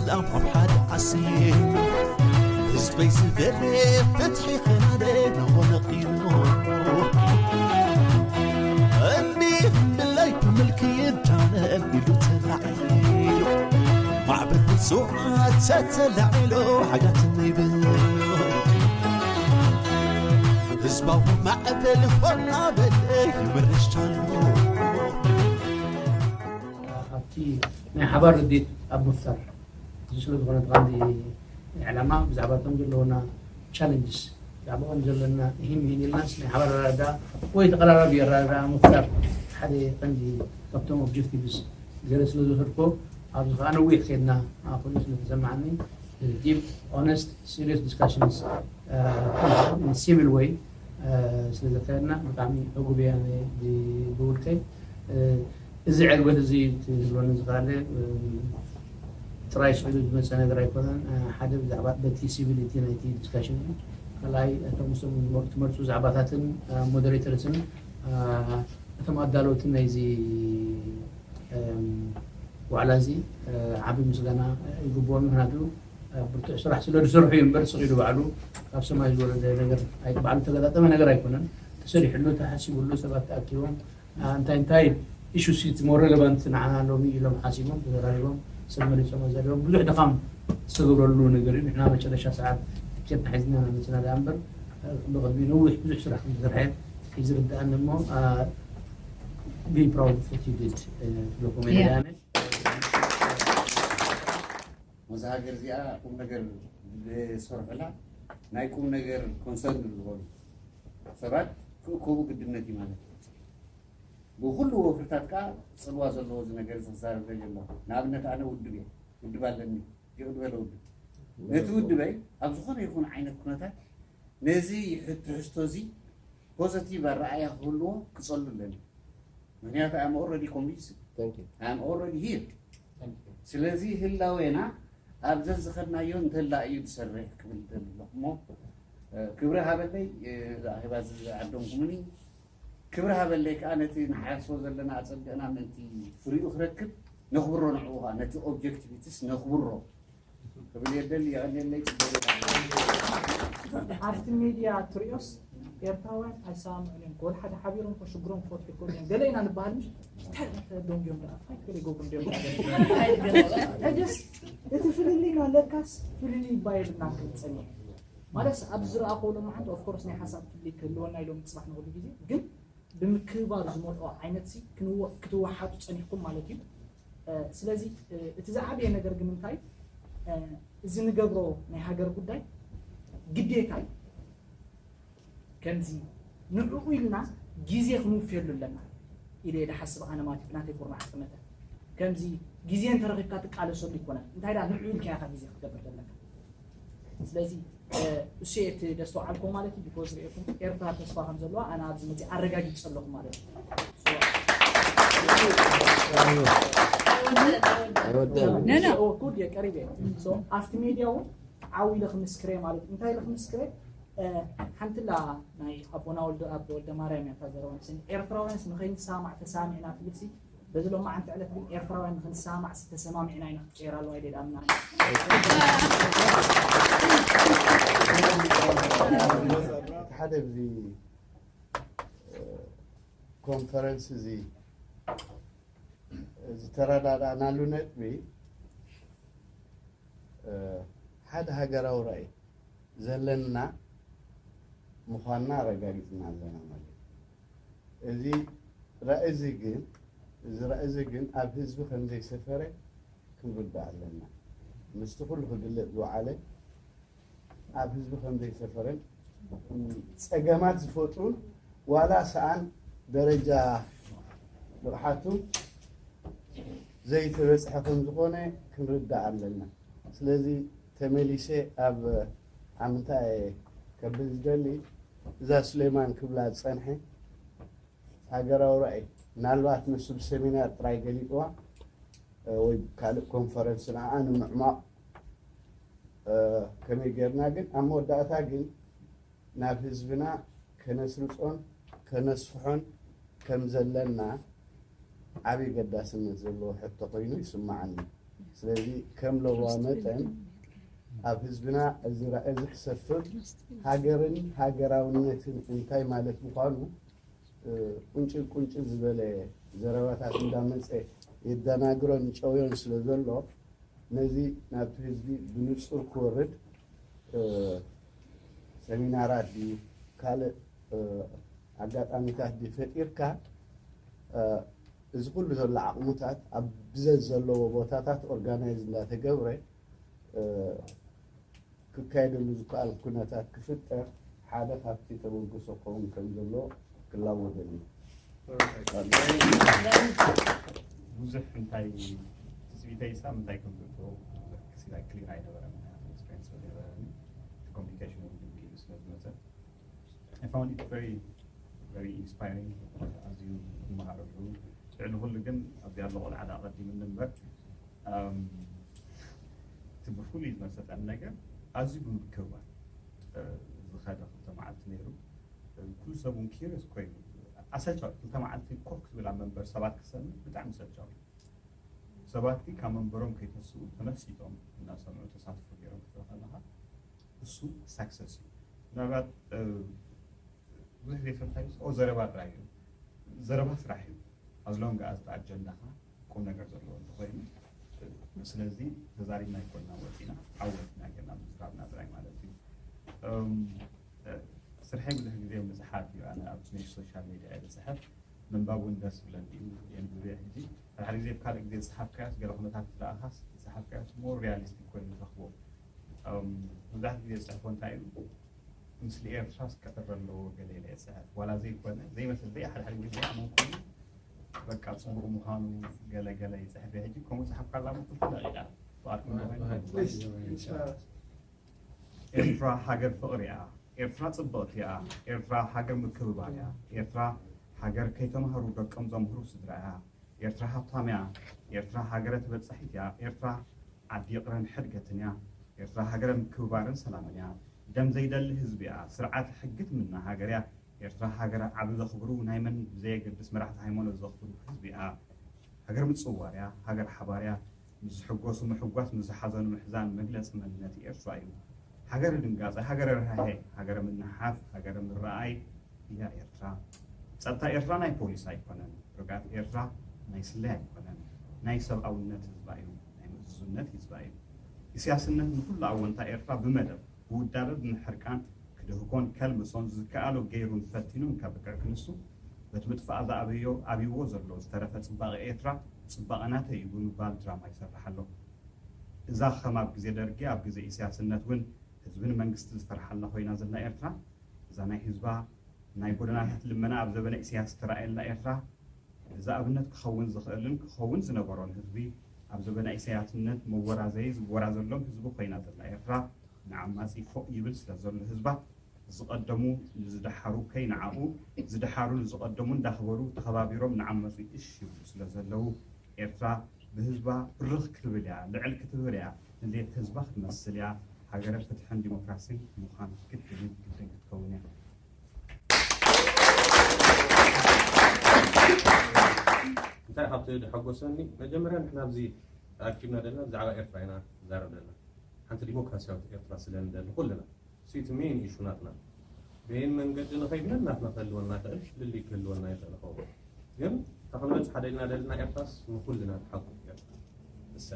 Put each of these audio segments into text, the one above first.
ላም ኣብ ሓደ ዓስየ ህዝበይ ዝበለ ፍትሒ ከናደ ንኾነ ቂሉ እንዲህ ብላይ ብምልክይ ዳነ ኢሉ ተላዒሉ ማዕበል ብፁዓት ተተላዒሉ ሓጋት ነይብል ህዝባዊ ማዕበል ኾና በለ ይምርሽ ተሎ ኣብቲ ናይ ሓባር ርድኢት ኣብ ምፍጣር እዚ ስለ ዝኾነ እቲ ቀንዲ ዕላማ ብዛዕባ እቶም ዘለውና ቻለንጅስ ብዛዕባኦም ዘለና ይህን ይህን ኢልናስ ናይ ሓባር ኣረዳድኣ ወይ ተቐራራቢ ኣረዳድኣ ምፍጣር ሓደ ቀንዲ ካብቶም ኦብጀክቲቭስ ገለ ስለ ዝወሰድኮ ኣብዚ ከዓ ነዊሕ ከድና ኮይኑ ስለ ተሰማዓኒ ዲፕ ኦነስት ሲሪየስ ዲስካሽንስ ሲቪል ወይ ስለ ዘካየድና ብጣዕሚ ዕጉብ እየ ኣነ ብውልቀይ። እዚ ዕግበት እዚ ትህልወኒ ዝኽኣለ ጥራይ ስዒቡ ዝመፀ ነገር ኣይኮነን። ሓደ ብዛዕባ በቲ ሲቪሊቲ ናይቲ ዲስካሽን እዩ። ካልኣይ እቶም ምስቶም ትመርፁ ዛዕባታትን ሞደሬተርስን እቶም ኣዳለውትን ናይዚ ዋዕላ እዚ ዓቢ ምስጋና ይግብኦም። ምክንያቱ ብርቱዕ ስራሕ ስለ ዝሰርሑ እዩ እምበር ስቕ ኢሉ ባዕሉ ካብ ሰማይ ዝወረደ ነገር ኣይ- ባዕሉ ተገጣጠመ ነገር ኣይኮነን። ተሰሪሕሉ፣ ተሓሲብሉ፣ ሰባት ተኣኪቦም እንታይ እንታይ ኢሹስ እቲ ሞር ሬሌቫንት ንዓና ሎሚ ኢሎም ሓሲቦም ተዘራሪቦም ሰብ መሪፆም ኣዛሪቦም ብዙሕ ድኻም ዝተገብረሉ ነገር እዩ። ንሕና መጨረሻ ሰዓት ትኬትና ሒዝና ኢና መፅና ደኣ እምበር ብቕድሚ ነዊሕ ብዙሕ ስራሕ ከም ዝተሰርሐ እዩ ዝርድኣኒ እሞ be proud of what you did ትብለኩም እየ ኣነ። መዛ ሃገር እዚኣ ቁም ነገር ዝሰርሑላ ናይ ቁም ነገር ኮንሰርን ዝኾኑ ሰባት ክእከቡ ግድነት እዩ ማለት እዩ። ብኩሉ ወፍርታት ከዓ ፅልዋ ዘለዎ እዚ ነገር እዚ ክዛረብ ደልየ ኣለኹ። ንኣብነት ኣነ ውድብ እየ፣ ውድብ ኣለኒ፣ ይቕድበለ ውድብ። ነቲ ውድበይ ኣብ ዝኾነ ይኹን ዓይነት ኩነታት ነዚ ትሕዝቶ እዚ ፖዘቲቭ ኣረኣያ ክህልዎ ክፀሉ ኣለኒ። ምክንያቱ I am already convinced. Thank you. I am already here. ስለዚ ህላዌና ኣብ ዘዝኸድናዮ እንተላ እዩ ዝሰርሕ ክብል ዘለኹ እሞ ክብሪ ሃበለይ ኣኼባ ዝዓደምኩምኒ ክብሪ ሃበለይ ከዓ ነቲ ንሓስቦ ዘለና ኣፀቢቕና ምእንቲ ፍሪኡ ክረክብ ነኽብሮ ንዕኡ ከዓ ነቲ ኦብጀክቲቪቲስ ነኽብሮ ክብል የደሊ የቐንየለይ ፅቡቅ ኣብቲ ሚድያ ትሪኦስ ኤርትራውያን ኣይሰማምዑን እዮም ክበሉ ሓደ ሓቢሮም እኮ ሽግሮም ክፈትሑ ይኽእሉ እዮም ገለ ኢና ንበሃል ምሽ እንታይ ደንጊዮም ደኣ ፋይት ገለ ይገብሩ እንዲዮም ሕጅስ እቲ ፍልልይ ኣለካስ ፍልልይ ይባየልና ክንፀኒሕ ማለት ኣብዚ ዝረኣኸዎ ሎማዓንቲ ኦፍኮርስ ናይ ሓሳብ ፍልልይ ክህልወና ኢሎም ፅባሕ ንክሉ ግዜ ግን ብምክብባር ዝመልኦ ዓይነት ሲ ክትወሓጡ ፀኒሕኩም ማለት እዩ። ስለዚ እቲ ዝዓበየ ነገር ግን እንታይ እዚ ንገብሮ ናይ ሃገር ጉዳይ ግዴታ እዩ። ከምዚ ንዕኡ ኢልና ግዜ ክንውፍየሉ ኣለና ኢለ እየ ዝሓስብ ኣነ ማለት እዩ ብናተይ ኩርናዕ ጠመተ። ከምዚ ግዜ እንተረኺብካ ትቃለሰሉ ይኮነን እንታይ ዳ ንዕኡ ኢልካ ኢኻ ግዜ ክትገብር ዘለካ። ስለዚ እሱ እቲ ደስተውዓልኮ ማለት እዩ because ሪኤኩም ኤርትራ ተስፋ ከም ዘለዋ ኣነ ኣብዚ መፅእ ኣረጋጊፀ ኣለኹ ማለት እዩ። ኣይወደን ኩድ የቀሪብ እየ ኣብቲ ሜድያ እውን ዓው ኢለ ክምስክረ ማለት እዩ እንታይ ኢለ ክምስክረ ሓንትላ ናይ ኣቦና ወልደ ኣቦ ወልደ ማርያም እያ ታዘረባ ንስኒ ኤርትራውያንስ ንኸይንሰማማዕ ተሰማሚዕና ትብል ሲ በዚ ሎማዓንቲ ዕለት ግን ኤርትራውያን ንክንሰማማዕ ሲ ተሰማሚዕና ኢና ክትቀየር ኣለዋ ኢለ ይኣምን ኣነ። ሓደ እዚ ኮንፈረንስ እዚ ዝተረዳዳእናሉ ነጥቢ ሓደ ሃገራዊ ራእይ ዘለና ምዃንና ኣረጋጊፅና ኣለና ማለት እዩ። እዚ ራእይ እዚ ግን እዚ ራእይ እዚ ግን ኣብ ህዝቢ ከም ዘይሰፈረ ክንርዳእ ኣለና። ምስቲ ኩሉ ክግለፅ ዝወዓለ ኣብ ህዝቢ ከም ዘይሰፈረን ፀገማት ዝፈጥሩን ዋላ ሰኣን ደረጃ ብቕሓቱ ዘይተበፅሐ ከም ዝኾነ ክንርዳእ ኣለና። ስለዚ ተመሊሰ ኣብ ኣብ ምንታይ ከብል ዝደሊ እዛ ሱሌማን ክብላ ዝፀንሐ ሃገራዊ ራእይ ምናልባት ንሱ ብሰሚናር ጥራይ ገሊፅዋ ወይ ካልእ ኮንፈረንስ ንዓኣ ንምዕማቕ ከመይ ጌርና ግን ኣብ መወዳእታ ግን ናብ ህዝብና ከነስርፆን ከነስፍሖን ከም ዘለና ዓብዪ ገዳስነት ዘለዎ ሕቶ ኮይኑ ይስምዓኒ። ስለዚ ከም ለዋ መጠን ኣብ ህዝብና እዚ ራእዚ ክሰፍር ሃገርን ሃገራውነትን እንታይ ማለት ምዃኑ ቁንጭል ቁንጭል ዝበለ ዘረባታት እንዳመፀ የደናግሮን ይጨውዮን ስለ ዘሎ ነዚ ናብቲ ህዝቢ ብንፁር ክወርድ ሰሚናራት ድዩ ካልእ ኣጋጣሚታት ድዩ ፈጢርካ እዚ ኩሉ ዘሎ ዓቕምታት ኣብ ብዘት ዘለዎ ቦታታት ኦርጋናይዝ እንዳተገብረ ክካየደሉ ዝከኣል ኩነታት ክፍጠር ሓደ ካብቲ ተበግሶ ክኸውን ከም ዘሎ ክላወደሉ ብዙሕ እንታይ ትፅቢተይ ሳብ እንታይ ከም ዝእትዎ ብዙሕ ክሲላ ክሊር ኣይነበረን ኤክስፔሪንስ ስለነበረኒ ኮሚኒኬሽን እውን ኢሉ ስለ ዝመፀ I found it very very inspiring ኣዝዩ ዝመሃረሉ ልዕሊ ኩሉ ግን ኣብዚኣ ኣሎ ቆልዓ ዳ ቀዲምኒ እምበር እቲ ብፍሉይ ዝመሰጠኒ ነገር ኣዝዩ ብምክብባር ዝኸደ ክልተ መዓልቲ ነይሩ ኩሉ ሰብ እውን ኪሪስ ኮይኑ ኣሰልቻዊ ክልተ መዓልቲ ኮፍ ክትብል ኣብ መንበር ሰባት ክሰምዕ ብጣዕሚ ሰልቻዊ ሰባት ግን ካብ መንበሮም ከይተስኡ ተመሲጦም እናሰምዑ ተሳትፎ ገይሮም ክትርኢ ከለካ እሱ ሳክሰስ እዩ ምናልባት ብዙሕ ዘይፈታዩ ኦ ዘረባ ጥራይ እዩ ዘረባ ስራሕ እዩ ኣዝሎንግ ኣዝ ኣጀንዳኻ ቁም ነገር ዘለዎ እንተኮይኑ ስለዚ ተዛሪብና ኣይኮንና ወፂና ዓወትና ጌርና ምዝራብና ጥራይ ማለት እዩ ስርሐይ ብዙሕ ግዜ ምፅሓፍ እዩ ኣነ ኣብ ናይ ሶሻል ሚድያ እየ ዝፅሕፍ ምንባብ እውን ደስ ዝብለኒ እዩ የንብብ እየ ሕጂ ሓደ ሓደ ግዜ ብካልእ ግዜ ዝፀሓፍካዮስ ገለ ኩነታት ዝረኣኻስ ዝፀሓፍካዮስ ሞር ሪያሊስቲክ ኮይኑ ትረኽቦ መብዛሕትኡ ግዜ ዝፅሕፎ እንታይ እዩ ምስ ኤርትራስ ክዕረ ኣለዎ ገለ ኢለ እየ ዝፅሕፍ ዋላ ዘይኮነ ዘይመስል ዘይሓድሓደ ግዜ ዘይኣመንኩሉ በቃ ፅቡቕ ምዃኑ ገለ ገለ ይፅሕፍ እየ ሕጂ ከምኡ ዝፀሓፍካላ ምክልትላ እያ ፍቓድኩም ዶ ኮይኑ ኤርትራ ሃገር ፍቕሪ እያ ኤርትራ ፅብቕቲ እያ ኤርትራ ሃገር ምክብባር እያ ኤርትራ ሃገር ከይተምሃሩ ደቆም ዘምህሩ ስድራ እያ ኤርትራ ሃብታም እያ ኤርትራ ሃገረ ተበፃሒት እያ ኤርትራ ዓዲ ይቕረን ሕድገትን እያ ኤርትራ ሃገረ ምክብባርን ሰላምን እያ ደም ዘይደሊ ህዝቢ እያ ስርዓት ሕጊ ትምና ሃገር እያ ኤርትራ ሃገረ ዓቢ ዘኽብሩ ናይ መን ብዘየገድስ መራሕቲ ሃይማኖት ዘኽብሩ ህዝቢ እያ ሃገር ምፅዋር እያ ሃገር ሓባር እያ ምስ ዝሕጎሱ ምሕጓስ ምስ ዝሓዘኑ ምሕዛን መግለፂ መንነት ኤርትራ እዩ ሃገረ ድንጋፀ ሃገረ ርህራሄ ሃገረ ምንሓፍ ሃገረ ምረኣይ እያ ኤርትራ ፀጥታ ኤርትራ ናይ ፖሊስ ኣይኮነን ርግኣት ኤርትራ ናይ ስለያ ኣይኮነን ናይ ሰብኣውነት ህዝባ እዩ ናይ ምእዙዝነት ህዝባ እዩ ኢስያስነት ንኩሉ ኣወንታ ኤርትራ ብመደብ ብውዳበ ብምሕርቃን ክድህኮን ከልምሶን ዝከኣሎ ገይሩን ፈቲኑን ከብቅዕ ክንሱ በቲ ምጥፋእ ዝኣበዮ ኣብይዎ ዘሎ ዝተረፈ ፅባቐ ኤርትራ ፅባቐ ናተይ እዩ ብምባል ድራማ ይሰርሕ ኣሎ እዛ ከም ኣብ ግዜ ደርጊ ኣብ ግዜ ኢስያስነት እውን ህዝብን መንግስቲ ዝፈርሓላ ኮይና ዘላ ኤርትራ እዛ ናይ ህዝባ ናይ ጎደናታት ልመና ኣብ ዘበነ ኢሳያስ ዝተራእየላ ኤርትራ እዚ ኣብነት ክኸውን ዝኽእልን ክኸውን ዝነበሮን ህዝቢ ኣብ ዘበነ ኢሳያስነት መወራዘይ ዝወራዘሎም ህዝቢ ኮይና ዘላ ኤርትራ ንዓማጺ ፎእ ይብል ስለ ዘሎ ህዝባ ዝቐደሙ ንዝደሓሩ ከይነዓቑ ዝደሓሩ ንዝቐደሙ እንዳኽበሩ ተኸባቢሮም ንዓመጹ እሽ ይብሉ ስለ ዘለዉ ኤርትራ ብህዝባ ብርኽ ክትብል እያ ልዕል ክትብህር እያ ንድሌት ህዝባ ክትመስል እያ ሃገረ ፍትሕን ዲሞክራሲን ምዃን ግድን ግድን ክትከውን እያ እንታይ ካብቲ ዝሐጎሰኒ መጀመርያ ንሕና ኣብዚ ኣኪብና ዘለና ብዛዕባ ኤርትራ ኢና ንዛረብ ዘለና ሓንቲ ዲሞክራሲያዊት ኤርትራ ስለ ንደሊ ኩልና እሱ እቲ ሜን ኢሹ ናትና በየን መንገዲ ንኸይድ ነናትና ክህልወና ይኽእል ፍልልይ ክህልወና ይኽእል ኸውን ግን ተኽንበፅሓ ደልና ደልና ኤርትራስ ንኩልና ትሓቁፍ ኤርትራ እሳ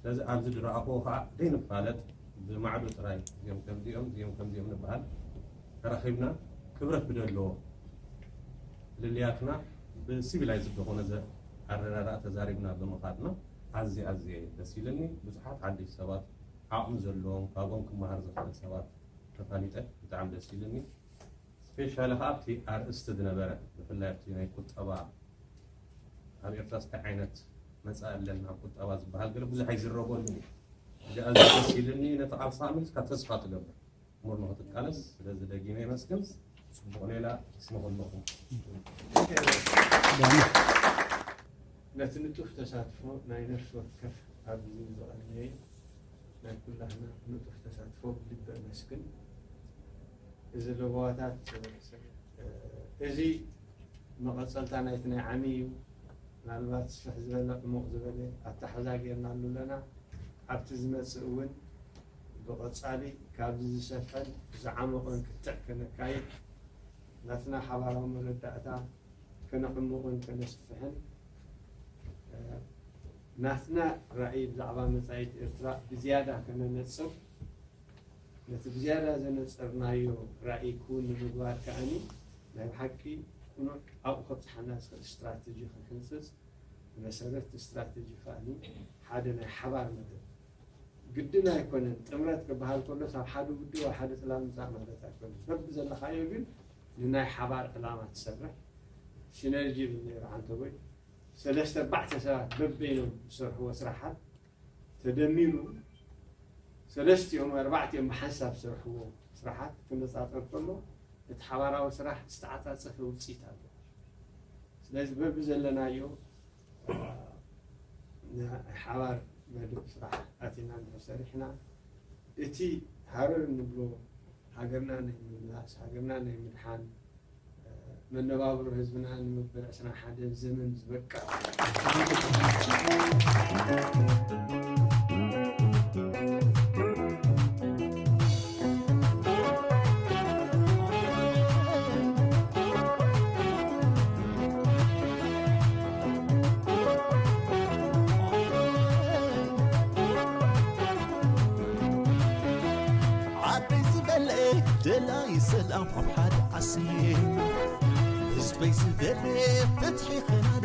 ስለዚ ኣብዚ ዝረኣኽዎ ከዓ ዘይንፋለጥ ብማዕዶ ጥራይ እዚኦም ከምዚኦም እዚኦም ከምዚኦም ንበሃል ተራኺብና ክብረት ብደለዎ ፍልልያትና ብሲቪላይዝድ ዝኾነ ኣረዳድኣ ተዛሪብና ብምኻድና ኣዝየ ኣዝየ ደስ ኢልኒ ብዙሓት ሓደሽቲ ሰባት ዓቕሚ ዘለዎም ካብኦም ክመሃር ዝኽእል ሰባት ተፋሊጠ ብጣዕሚ ደስ ኢሉኒ ስፔሻሊ ከዓ ኣብቲ ኣርእስቲ ዝነበረ ብፍላይ ኣብቲ ናይ ቁጠባ ኣብ ኤርትራ እንታይ ዓይነት መፃኢ ኣለና ኣብ ቁጠባ ዝበሃል ገለ ብዙሕ ኣይዝረበሉ እዩ እዚ ኣዝዩ ደስ ኢሉኒ ነቲ ቃልሲ ኣሚንካ ተስፋ ትገብር እሙር ንክትቃለስ ስለዚ ደጊመ የመስግን ፅቡቕ ሌላ ስመ ከለኹም ነቲ ንጡፍ ተሳትፎ ናይ ነፍሲ ወከፍ ኣብዚ ዝቐነየ ናይ ኩላህና ንጡፍ ተሳትፎ ብልቢ ኣመስግን። እዚ ለበዋታት እዚ መቐፀልታ ናይቲ ናይ ዓሚ እዩ። ምናልባት ስፍሕ ዝበለ ዕሙቕ ዝበለ ኣተሓዛ ጌርናሉ ኣለና። ኣብቲ ዝመጽእ እውን ብቐጻሊ ካብዚ ዝሰፍሐን ዝዓመቐን ክትዕ ከነካይድ ናትና ሓባራዊ መረዳእታ ከነዕምቕን ከነስፍሕን ናትና ራእይ ብዛዕባ መጻኢት ኤርትራ ብዝያዳ ከነነጽር ነቲ ብዝያዳ ዘነጸርናዮ ራእይ ክውን ንምግባር ከኣኒ ናይ ብሓቂ ቅኑዕ ኣብኡ ከብጽሓና ዝኽእል ስትራተጂ ክንሕንጽጽ ብመሰረት እቲ ስትራተጂ ከኣኒ ሓደ ናይ ሓባር መደብ ግድን ኣይኮነን። ጥምረት ክበሃል ከሎ ካብ ሓደ ውድብ ኣብ ሓደ ጽላል ምጻእ ማለት ኣይኮነን። በቢ ዘለኻዮ ግን ንናይ ሓባር ዕላማ ትሰርሕ። ሲነርጂ ይብል ነይሩ ዓንተቦይ። ሰለስተ ኣርባዕተ ሰባት በበይኖም ዝሰርሕዎ ስራሓት ተደሚሩ ሰለስቲኦም ኣርባዕቲኦም ብሓንሳብ ዝሰርሕዎ ስራሓት ክነጻጸር ከሎ እቲ ሓባራዊ ስራሕ ዝተዓጻጸፈ ውፅኢት ኣሎ። ስለዚ በቢ ዘለናዮ ናይ ሓባር መድብ ስራሕ ኣቲና እንድሕር ሰሪሕና እቲ ሃረር እንብሎ ሃገርና ናይ ምምላስ ሃገርና ናይ ምድሓን መነባብሮ ህዝብና ንምብር ዕስራን ሓደን ዘመን ዝበቅዕ ዓደይ ዝበልዐ ደላይ ሰላም ኣብ ሓደ ዓስየ ህዝበይ ዝበልዐ ፍትሒ ኸና